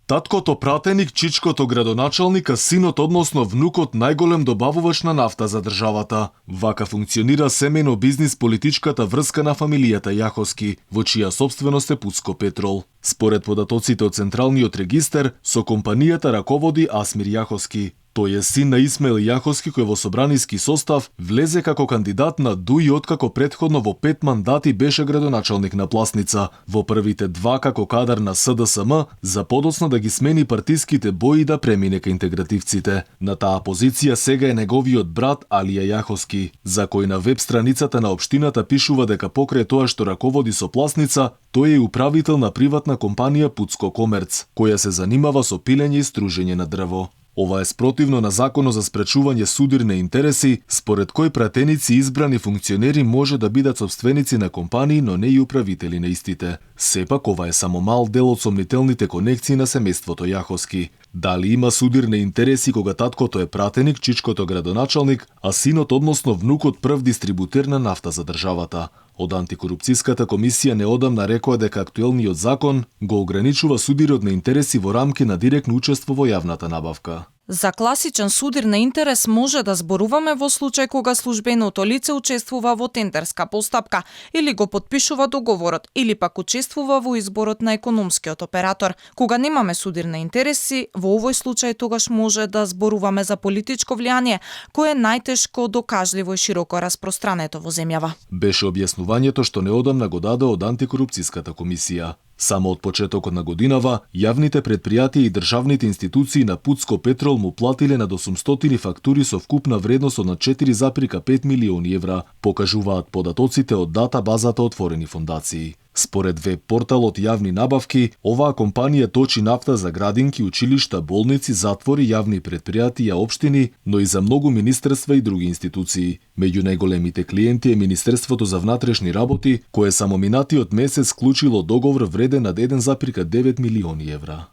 Таткото пратеник, чичкото градоначалник, а синот, односно внукот, најголем добавувач на нафта за државата. Вака функционира семејно бизнис политичката врска на фамилијата Јаховски, во чија собственост е Пуцко Петрол. Според податоците од Централниот регистер, со компанијата раководи Асмир Јаховски. Тој е син на Исмаил Јаховски, кој во собраниски состав влезе како кандидат на ДУИ откако претходно во 5 мандати беше градоначалник на Пласница, во првите 2 како кадар на СДСМ, за подоцна да ги смени партиските бои и да премине ка интегративците. На таа позиција сега е неговиот брат Алија Јаховски, за кој на веб страницата на општината пишува дека покрај тоа што раководи со Пласница, тој е управител на приватна компанија Пуцко Комерц, која се занимава со пилење и стружење на дрво. Ова е спротивно на Законот за спречување судирни интереси, според кој пратеници и избрани функционери може да бидат собственици на компании, но не и управители на истите. Сепак ова е само мал дел од сомнителните конекции на семејството Јаховски. Дали има судирни интереси кога таткото е пратеник, чичкото градоначалник, а синот, односно внукот, прв дистрибутер на нафта за државата? Од антикорупцијската комисија неодамна рекоа дека актуелниот закон го ограничува судирот на интереси во рамки на директно учество во јавната набавка. За класичен судир на интерес може да зборуваме во случај кога службеното лице учествува во тендерска постапка или го потпишува договорот, или пак учествува во изборот на економскиот оператор. Кога немаме судир на интереси, во овој случај тогаш може да зборуваме за политичко влијание, кое е најтешко докажливо и широко распространето во земјава. Беше објаснувањето што неодамна го даде од антикорупцијската комисија. Само од почетокот на годинава, јавните предпријатија и државните институции на Пуцко Петрол му платиле над 800 фактури со вкупна вредност од на 4,5 милиони евра, покажуваат податоците од дата базата Отворени фондации. Според веб порталот Јавни набавки, оваа компанија точи нафта за градинки, училишта, болници, затвори, јавни предпријатија, општини, но и за многу министерства и други институции. Меѓу најголемите клиенти е Министерството за внатрешни работи, кое само минатиот месец склучило договор вреден над 1,9 милиони евра.